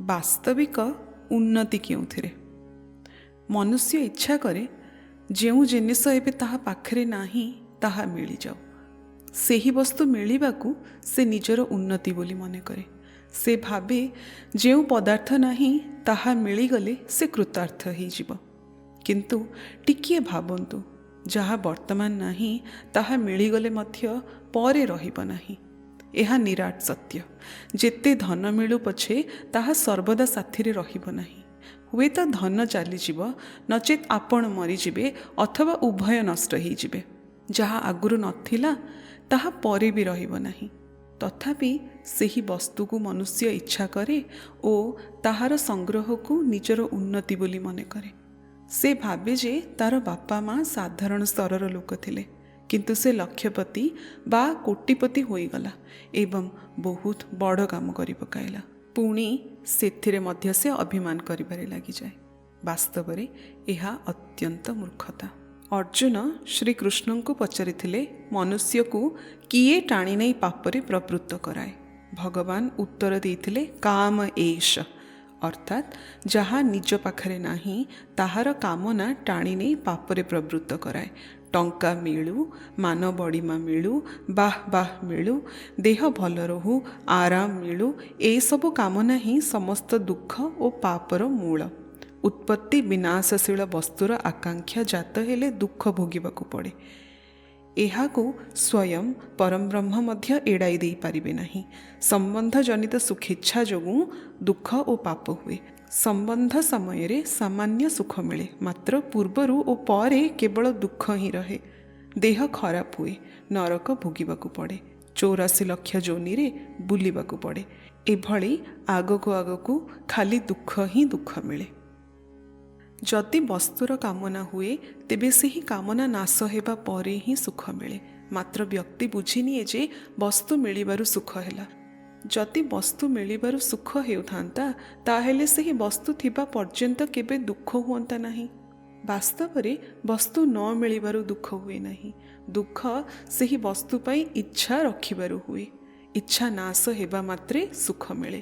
ବାସ୍ତବିକ ଉନ୍ନତି କେଉଁଥିରେ? ମନୁଷ୍ୟ ଇଚ୍ଛା କରେ ଯେଉଁ ଜିନିଷ ଏବେ ତାହା ପାଖରେ ନାହିଁ ତାହା ମିଳିଯାଉ। ସେହି ବସ୍ତୁ ମିଳିବାକୁ ସେ ନିଜର ଉନ୍ନତି ବୋଲି ମନେ କରେ। ସେ ଭାବେ ଯେଉଁ ପଦାର୍ଥ ନାହିଁ ତାହା ମିଳିଗଲେ ସେ କୃତାର୍ଥ ହେଇଯିବ। କିନ୍ତୁ ଟିକିଏ ଭାବନ୍ତୁ, ଯାହା ବର୍ତ୍ତମାନ ନାହିଁ ତାହା ମିଳିଗଲେ ମଧ୍ୟ ପରେ ରହିବ ନାହିଁ। ଏହା ନିରାଟ ସତ୍ୟ। ଯେତେ ଧନ ମିଳୁ ପଛେ ତାହା ସର୍ବଦା ସାଥିରେ ରହିବ ନାହିଁ। ହୁଏତ ଧନ ଚାଲିଯିବ, ନଚେତ୍ ଆପଣ ମରିଯିବେ ଅଥବା ଉଭୟ ନଷ୍ଟ ହେଇଯିବେ। ଯାହା ଆଗରୁ ନଥିଲା ତାହା ପରେ ବି ରହିବ ନାହିଁ। ତଥାପି ସେହି ବସ୍ତୁକୁ ମନୁଷ୍ୟ ଇଚ୍ଛା କରେ ଓ ତାହାର ସଂଗ୍ରହକୁ ନିଜର ଉନ୍ନତି ବୋଲି ମନେ କରେ। ସେ ଭାବେ ଯେ ତାର ବାପା ମା ସାଧାରଣ ସ୍ତରର ଲୋକ ଥିଲେ, କିନ୍ତୁ ସେ ଲକ୍ଷପତି ବା କୋଟିପତି ହୋଇଗଲା ଏବଂ ବହୁତ ବଡ଼ କାମ କରି ପକାଇଲା। ପୁଣି ସେଥିରେ ମଧ୍ୟ ସେ ଅଭିମାନ କରିବାରେ ଲାଗିଯାଏ। ବାସ୍ତବରେ ଏହା ଅତ୍ୟନ୍ତ ମୂର୍ଖତା। ଅର୍ଜୁନ ଶ୍ରୀକୃଷ୍ଣଙ୍କୁ ପଚାରିଥିଲେ, ମନୁଷ୍ୟକୁ କିଏ ଟାଣି ନେଇ ପାପରେ ପ୍ରବୃତ୍ତ କରାଏ? ଭଗବାନ ଉତ୍ତର ଦେଇଥିଲେ, କାମ ଏଷ, ଅର୍ଥାତ୍ ଯାହା ନିଜ ପାଖରେ ନାହିଁ ତାହାର କାମନା ଟାଣି ନେଇ ପାପରେ ପ୍ରବୃତ୍ତ କରାଏ। ଟଙ୍କା ମିଳୁ, ମାନ ବଡ଼ିମା ମିଳୁ, ବାଃ ବାଃ ମିଳୁ, ଦେହ ଭଲ ରହୁ, ଆରାମ ମିଳୁ, ଏସବୁ କାମନା ହିଁ ସମସ୍ତ ଦୁଃଖ ଓ ପାପର ମୂଳ। ଉତ୍ପତ୍ତି ବିନାଶଶୀଳ ବସ୍ତୁର ଆକାଂକ୍ଷା ଜାତ ହେଲେ ଦୁଃଖ ଭୋଗିବାକୁ ପଡ଼େ। ଏହାକୁ ସ୍ୱୟଂ ପରମବ୍ରହ୍ମ ମଧ୍ୟ ଏଡ଼ାଇ ଦେଇପାରିବେ ନାହିଁ। ସମ୍ବନ୍ଧଜନିତ ସୁଖେଚ୍ଛା ଯୋଗୁଁ ଦୁଃଖ ଓ ପାପ ହୁଏ। ସମ୍ବନ୍ଧ ସମୟରେ ସାମାନ୍ୟ ସୁଖ ମିଳେ, ମାତ୍ର ପୂର୍ବରୁ ଓ ପରେ କେବଳ ଦୁଃଖ ହିଁ ରହେ। ଦେହ ଖରାପ ହୁଏ, ନରକ ଭୋଗିବାକୁ ପଡ଼େ, 84 ଲକ୍ଷ ଯୋନିରେ ବୁଲିବାକୁ ପଡ଼େ। ଏଭଳି ଆଗକୁ ଆଗକୁ ଖାଲି ଦୁଃଖ ହିଁ ଦୁଃଖ ମିଳେ। ଯଦି ବସ୍ତୁର କାମନା ହୁଏ ତେବେ ସେହି କାମନା ନାଶ ହେବା ପରେ ହିଁ ସୁଖ ମିଳେ। ମାତ୍ର ବ୍ୟକ୍ତି ବୁଝିନିଏ ଯେ ବସ୍ତୁ ମିଳିବାରୁ ସୁଖ ହେଲା। ଯଦି ବସ୍ତୁ ମିଳିବାରୁ ସୁଖ ହେଉଥାନ୍ତା ତାହେଲେ ସେହି ବସ୍ତୁ ଥିବା ପର୍ଯ୍ୟନ୍ତ କେବେ ଦୁଃଖ ହୁଅନ୍ତା ନାହିଁ। ବାସ୍ତବରେ ବସ୍ତୁ ନ ମିଳିବାରୁ ଦୁଃଖ ହୁଏ ନାହିଁ। ଦୁଃଖ ସେହି ବସ୍ତୁ ପାଇଁ ଇଚ୍ଛା ରଖିବାରୁ ହୁଏ। ଇଚ୍ଛା ନାଶ ହେବା ମାତ୍ରେ ସୁଖ ମିଳେ।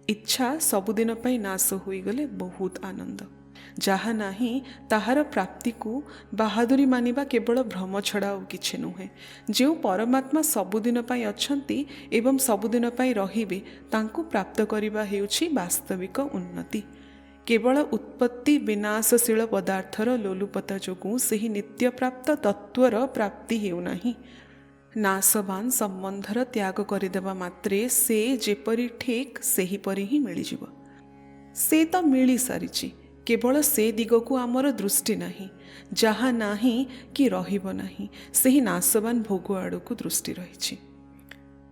ଇଚ୍ଛା ସବୁଦିନ ପାଇଁ ନାଶ ହୋଇଗଲେ ବହୁତ ଆନନ୍ଦ। ଯାହା ନାହିଁ ତାହାର ପ୍ରାପ୍ତିକୁ ବାହାଦୁରୀ ମାନିବା କେବଳ ଭ୍ରମ ଛଡ଼ା ଆଉ କିଛି ନୁହେଁ। ଯେଉଁ ପରମାତ୍ମା ସବୁଦିନ ପାଇଁ ଅଛନ୍ତି ଏବଂ ସବୁଦିନ ପାଇଁ ରହିବେ, ତାଙ୍କୁ ପ୍ରାପ୍ତ କରିବା ହେଉଛି ବାସ୍ତବିକ ଉନ୍ନତି। କେବଳ ଉତ୍ପତ୍ତି ବିନାଶଶୀଳ ପଦାର୍ଥର ଲୋଲୁପତା ଯୋଗୁଁ ସେହି ନିତ୍ୟପ୍ରାପ୍ତ ତତ୍ତ୍ୱର ପ୍ରାପ୍ତି ହେଉନାହିଁ। ନାଶବାନ ସମ୍ବନ୍ଧର ତ୍ୟାଗ କରିଦେବା ମାତ୍ରେ ସେ ଯେପରି ଠିକ୍ ସେହିପରି ହିଁ ମିଳିଯିବ। ସେ ତ ମିଳିସାରିଛି, କେବଳ ସେ ଦିଗକୁ ଆମର ଦୃଷ୍ଟି ନାହିଁ। ଯାହା ନାହିଁ କି ରହିବ ନାହିଁ, ସେହି ନାଶବାନ ଭୋଗ ଆଡ଼କୁ ଦୃଷ୍ଟି ରହିଛି।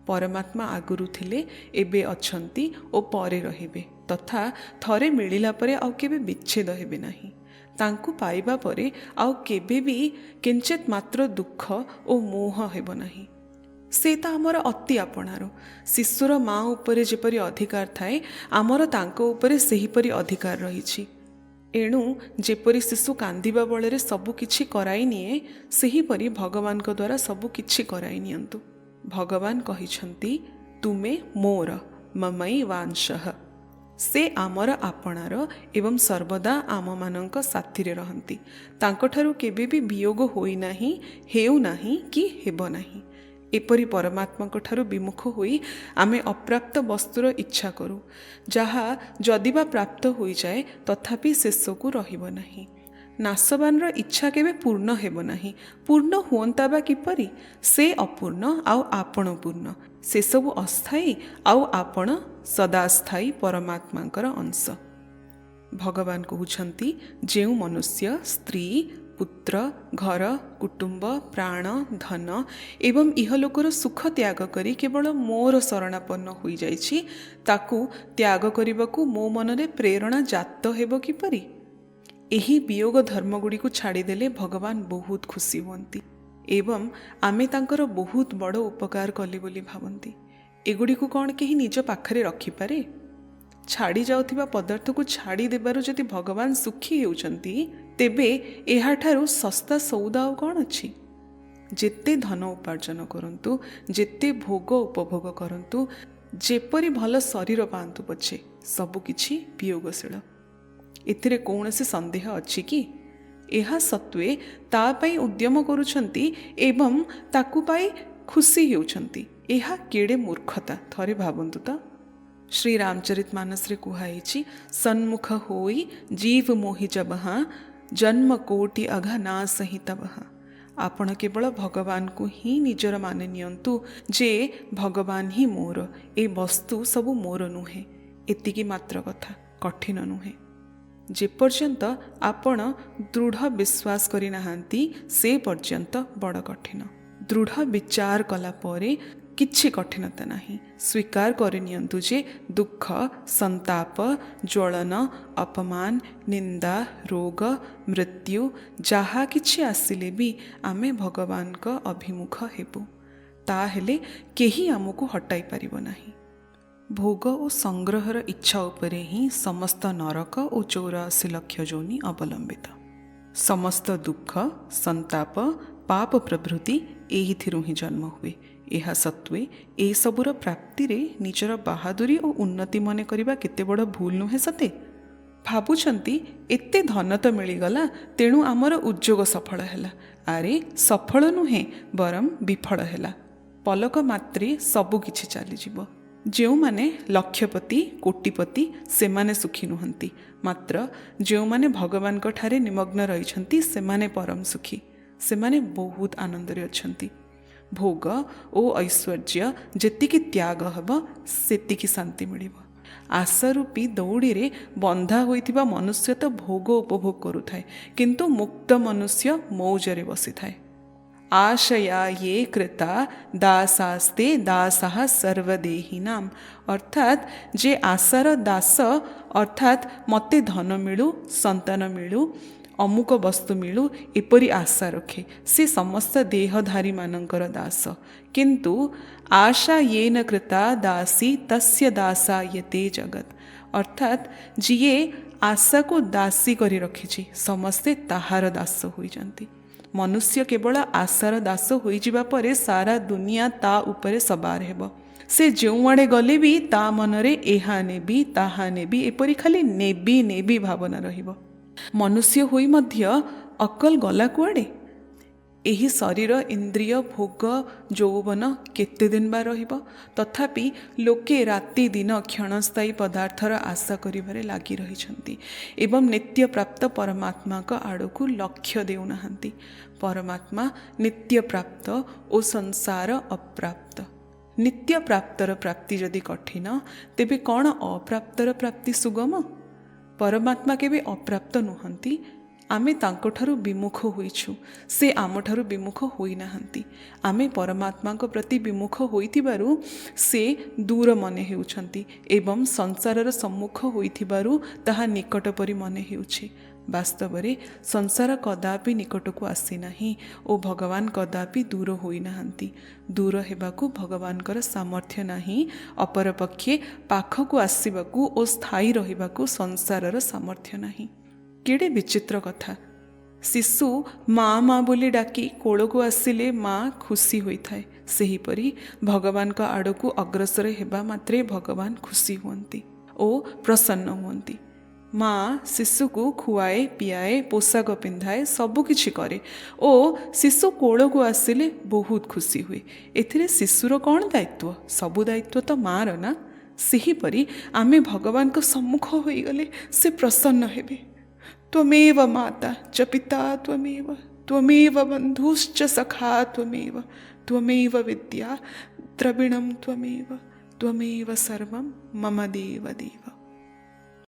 ପରମାତ୍ମା ଆଗରୁ ଥିଲେ, ଏବେ ଅଛନ୍ତି ଓ ପରେ ରହିବେ, ତଥା ଥରେ ମିଳିଲା ପରେ ଆଉ କେବେ ବିଚ୍ଛେଦ ହେବେ ନାହିଁ। ତାଙ୍କୁ ପାଇବା ପରେ ଆଉ କେବେ ବି କିଞ୍ଚିତ ମାତ୍ର ଦୁଃଖ ଓ ମୋହ ହେବ ନାହିଁ। ସେ ତ ଆମର ଅତି ଆପଣାର। ଶିଶୁର ମା ଉପରେ ଯେପରି ଅଧିକାର ଥାଏ, ଆମର ତାଙ୍କ ଉପରେ ସେହିପରି ଅଧିକାର ରହିଛି। ଏଣୁ ଯେପରି ଶିଶୁ କାନ୍ଦିବା ବଳରେ ସବୁ କିଛି କରାଇ ନିଏ, ସେହିପରି ଭଗବାନଙ୍କ ଦ୍ୱାରା ସବୁ କିଛି କରାଇ ନିଅନ୍ତୁ। ଭଗବାନ କହିଛନ୍ତି, ତୁମେ ମୋର, ମମୈବାଂଶଃ। ସେ ଆମର ଆପଣାର ଏବଂ ସର୍ବଦା ଆମମାନଙ୍କ ସାଥିରେ ରହନ୍ତି। ତାଙ୍କଠାରୁ କେବେ ବି ବିୟୋଗ ହୋଇନାହିଁ, ହେଉନାହିଁ କି ହେବ ନାହିଁ। ଏପରି ପରମାତ୍ମାଙ୍କ ଠାରୁ ବିମୁଖ ହୋଇ ଆମେ ଅପ୍ରାପ୍ତ ବସ୍ତୁର ଇଚ୍ଛା କରୁ, ଯାହା ଯଦି ବା ପ୍ରାପ୍ତ ହୋଇଯାଏ ତଥାପି ଶେଷକୁ ରହିବ ନାହିଁ। ନାଶବାନର ଇଚ୍ଛା କେବେ ପୂର୍ଣ୍ଣ ହେବ ନାହିଁ। ପୂର୍ଣ୍ଣ ହୁଅନ୍ତା ବା କିପରି? ସେ ଅପୂର୍ଣ୍ଣ ଆଉ ଆପଣ ପୂର୍ଣ୍ଣ। ସେସବୁ ଅସ୍ଥାୟୀ ଆଉ ଆପଣ ସଦାସ୍ଥାୟୀ ପରମାତ୍ମାଙ୍କର ଅଂଶ। ଭଗବାନ କହୁଛନ୍ତି, ଯେଉଁ ମନୁଷ୍ୟ ସ୍ତ୍ରୀ, ପୁତ୍ର, ଘର, କୁଟୁମ୍ବ, ପ୍ରାଣ, ଧନ ଏବଂ ଇହଲୋକର ସୁଖ ତ୍ୟାଗ କରି କେବଳ ମୋର ଶରଣାପନ୍ନ ହୋଇଯାଇଛି, ତାକୁ ତ୍ୟାଗ କରିବାକୁ ମୋ ମନରେ ପ୍ରେରଣା ଜାତ ହେବ କିପରି? ଏହି ବିୟୋଗ ଧର୍ମଗୁଡ଼ିକୁ ଛାଡ଼ିଦେଲେ ଭଗବାନ ବହୁତ ଖୁସି ହୁଅନ୍ତି ଏବଂ ଆମେ ତାଙ୍କର ବହୁତ ବଡ଼ ଉପକାର କଲେ ବୋଲି ଭାବନ୍ତି। ଏଗୁଡ଼ିକୁ କ'ଣ କେହି ନିଜ ପାଖରେ ରଖିପାରେ? ଛାଡ଼ି ଯାଉଥିବା ପଦାର୍ଥକୁ ଛାଡ଼ି ଦେବାରୁ ଯଦି ଭଗବାନ ସୁଖୀ ହେଉଛନ୍ତି, ତେବେ ଏହାଠାରୁ ଶସ୍ତା ସଉଦା ଆଉ କ'ଣ ଅଛି? ଯେତେ ଧନ ଉପାର୍ଜନ କରନ୍ତୁ, ଯେତେ ଭୋଗ ଉପଭୋଗ କରନ୍ତୁ, ଯେପରି ଭଲ ଶରୀର ପାଆନ୍ତୁ ପଛେ, ସବୁକିଛି ବିୟୋଗଶୀଳ। ଏଥିରେ କୌଣସି ସନ୍ଦେହ ଅଛି କି? ଏହା ସତ୍ତ୍ୱେ ତା ପାଇଁ ଉଦ୍ୟମ କରୁଛନ୍ତି ଏବଂ ତାକୁ ପାଇ ଖୁସି ହେଉଛନ୍ତି। ଏହା କେଡ଼େ ମୂର୍ଖତା, ଥରେ ଭାବନ୍ତୁ ତ। ଶ୍ରୀ ରାମଚରିତ ମାନସରେ କୁହାହେଇଛି, ସନ୍ମୁଖ ହୋଇ ଜୀବ ମୋହି ଜବହାଁ, ଜନ୍ମ କୋଟି ଅଘ ନାଶହିଁ ତବହାଁ। ଆପଣ କେବଳ ଭଗବାନଙ୍କୁ ହିଁ ନିଜର ମାନି ନିଅନ୍ତୁ ଯେ ଭଗବାନ ହିଁ ମୋର, ଏ ବସ୍ତୁ ସବୁ ମୋର ନୁହେଁ। ଏତିକି ମାତ୍ର କଥା, କଠିନ ନୁହେଁ। ଯେପର୍ଯ୍ୟନ୍ତ ଆପଣ ଦୃଢ଼ ବିଶ୍ୱାସ କରିନାହାନ୍ତି ସେ ପର୍ଯ୍ୟନ୍ତ ବଡ଼ କଠିନ। ଦୃଢ଼ ବିଚାର କଲା ପରେ କିଛି କଠିନତା ନାହିଁ। ସ୍ୱୀକାର କରିନିଅନ୍ତୁ ଯେ ଦୁଃଖ, ସନ୍ତାପ, ଜ୍ୱଳନ, ଅପମାନ, ନିନ୍ଦା, ରୋଗ, ମୃତ୍ୟୁ ଯାହା କିଛି ଆସିଲେ ବି ଆମେ ଭଗବାନଙ୍କ ଅଭିମୁଖ ହେବୁ। ତାହେଲେ କେହି ଆମକୁ ହଟାଇ ପାରିବ ନାହିଁ। ଭୋଗ ଓ ସଂଗ୍ରହର ଇଚ୍ଛା ଉପରେ ହିଁ ସମସ୍ତ ନରକ ଓ 84 ଲକ୍ଷ ଯୋନି ଅବଲମ୍ବିତ। ସମସ୍ତ ଦୁଃଖ, ସନ୍ତାପ, ପାପ ପ୍ରଭୃତି ଏହିଥିରୁ ହିଁ ଜନ୍ମ ହୁଏ। ଏହା ସତ୍ତ୍ୱେ ଏସବୁର ପ୍ରାପ୍ତିରେ ନିଜର ବାହାଦୁରୀ ଓ ଉନ୍ନତି ମନେ କରିବା କେତେ ବଡ଼ ଭୁଲ ନୁହେଁ ସତେ? ଭାବୁଛନ୍ତି ଏତେ ଧନ ତ ମିଳିଗଲା, ତେଣୁ ଆମର ଉଦ୍ୟୋଗ ସଫଳ ହେଲା। ଆରେ ସଫଳ ନୁହେଁ, ବରଂ ବିଫଳ ହେଲା। ପଲକ ମାତ୍ରେ ସବୁକିଛି ଚାଲିଯିବ। ଯେଉଁମାନେ ଲକ୍ଷପତି, କୋଟିପତି ସେମାନେ ସୁଖୀ ନୁହନ୍ତି, ମାତ୍ର ଯେଉଁମାନେ ଭଗବାନଙ୍କ ଠାରେ ନିମଗ୍ନ ରହିଛନ୍ତି ସେମାନେ ପରମ ସୁଖୀ। ସେମାନେ ବହୁତ ଆନନ୍ଦରେ ଅଛନ୍ତି। ଭୋଗ ଓ ଐଶ୍ୱର୍ଯ୍ୟ ଯେତିକି ତ୍ୟାଗ ହେବ ସେତିକି ଶାନ୍ତି ମିଳିବ। ଆଶାରୂପୀ ଦଉଡ଼ିରେ ବନ୍ଧା ହୋଇଥିବା ମନୁଷ୍ୟ ତ ଭୋଗ ଉପଭୋଗ କରୁଥାଏ, କିନ୍ତୁ ମୁକ୍ତ ମନୁଷ୍ୟ ମଉଜରେ ବସିଥାଏ। ଆଶୟା ୟେ କୃତା ଦାସାସ୍ତେ ଦାସଃ ସର୍ବଦେହିନାମ। ଅର୍ଥାତ୍ ଯେ ଆଶାର ଦାସ, ଅର୍ଥାତ୍ ମୋତେ ଧନ ମିଳୁ, ସନ୍ତାନ ମିଳୁ, ଅମୁକ ବସ୍ତୁ ମିଳୁ, ଏପରି ଆଶା ରଖେ, ସେ ସମସ୍ତ ଦେହଧାରୀମାନଙ୍କର ଦାସ। କିନ୍ତୁ ଆଶା ୟେନ କୃତା ଦାସୀ ତସ୍ୟ ଦାସାୟତେ ଜଗତ। ଅର୍ଥାତ୍ ଯିଏ ଆଶାକୁ ଦାସୀ କରି ରଖିଛି ସମସ୍ତେ ତାହାର ଦାସ ହୋଇଯାନ୍ତି। ମନୁଷ୍ୟ କେବଳ ଆଶାର ଦାସ ହୋଇଯିବା ପରେ ସାରା ଦୁନିଆ ତା ଉପରେ ସବାର ହେବ। ସେ ଯେଉଁଆଡ଼େ ଗଲେ ବି ତା ମନରେ ଏହା ନେବି, ତାହା ନେବି, ଏପରି ଖାଲି ନେବି ନେବି ଭାବନା ରହିବ। ମନୁଷ୍ୟ ହୋଇ ମଧ୍ୟ ଅକଲ ଗଲା କୁଆଡ଼େ? ଏହି ଶରୀର, ଇନ୍ଦ୍ରିୟ, ଭୋଗ, ଯୌବନ କେତେ ଦିନ ବା ରହିବ? ତଥାପି ଲୋକେ ରାତି ଦିନ କ୍ଷଣସ୍ଥାୟୀ ପଦାର୍ଥର ଆଶା କରିବାରେ ଲାଗି ରହିଛନ୍ତି ଏବଂ ନିତ୍ୟ ପ୍ରାପ୍ତ ପରମାତ୍ମାଙ୍କ ଆଡ଼କୁ ଲକ୍ଷ୍ୟ ଦେଉନାହାନ୍ତି। ପରମାତ୍ମା ନିତ୍ୟ ପ୍ରାପ୍ତ ଓ ସଂସାର ଅପ୍ରାପ୍ତ। ନିତ୍ୟ ପ୍ରାପ୍ତର ପ୍ରାପ୍ତି ଯଦି କଠିନ, ତେବେ କ'ଣ ଅପ୍ରାପ୍ତର ପ୍ରାପ୍ତି ସୁଗମ? ପରମାତ୍ମା କେବେ ଅପ୍ରାପ୍ତ ନୁହନ୍ତି। ଆମେ ତାଙ୍କଠାରୁ ବିମୁଖ ହୋଇଛୁ, ସେ ଆମଠାରୁ ବିମୁଖ ହୋଇନାହାନ୍ତି। ଆମେ ପରମାତ୍ମାଙ୍କ ପ୍ରତି ବିମୁଖ ହୋଇଥିବାରୁ ସେ ଦୂର ମନେ ହେଉଛନ୍ତି ଏବଂ ସଂସାରର ସମ୍ମୁଖ ହୋଇଥିବାରୁ ତାହା ନିକଟ ପରି ମନେ ହେଉଛି। ବାସ୍ତବରେ ସଂସାର କଦାପି ନିକଟକୁ ଆସିନାହିଁ ଓ ଭଗବାନ କଦାପି ଦୂର ହୋଇନାହାନ୍ତି। ଦୂର ହେବାକୁ ଭଗବାନଙ୍କର ସାମର୍ଥ୍ୟ ନାହିଁ, ଅପରପକ୍ଷେ ପାଖକୁ ଆସିବାକୁ ଓ ସ୍ଥାୟୀ ରହିବାକୁ ସଂସାରର ସାମର୍ଥ୍ୟ ନାହିଁ। କେଡ଼େ ବିଚିତ୍ର କଥା! ଶିଶୁ ମା ମା ବୋଲି ଡାକି କୋଳକୁ ଆସିଲେ ମା ଖୁସି ହୋଇଥାଏ। ସେହିପରି ଭଗବାନଙ୍କ ଆଡ଼କୁ ଅଗ୍ରସର ହେବା ମାତ୍ରେ ଭଗବାନ ଖୁସି ହୁଅନ୍ତି ଓ ପ୍ରସନ୍ନ ହୁଅନ୍ତି। ମା ଶିଶୁକୁ ଖୁଆଏ, ପିଆଏ, ପୋଷାକ ପିନ୍ଧାଏ, ସବୁକିଛି କରେ ଓ ଶିଶୁ କୋଳକୁ ଆସିଲେ ବହୁତ ଖୁସି ହୁଏ। ଏଥିରେ ଶିଶୁର କ'ଣ ଦାୟିତ୍ୱ? ସବୁ ଦାୟିତ୍ୱ ତ ମାଆର ନା? ସେହିପରି ଆମେ ଭଗବାନଙ୍କ ସମ୍ମୁଖ ହୋଇଗଲେ ସେ ପ୍ରସନ୍ନ ହେବେ। त्वमेव माता च पिता त्वमेव, त्वमेव बन्धुश्च सखा त्वमेव, त्वमेव विद्या द्रविणं त्वमेव, त्वमेव सर्वं मम देव देव।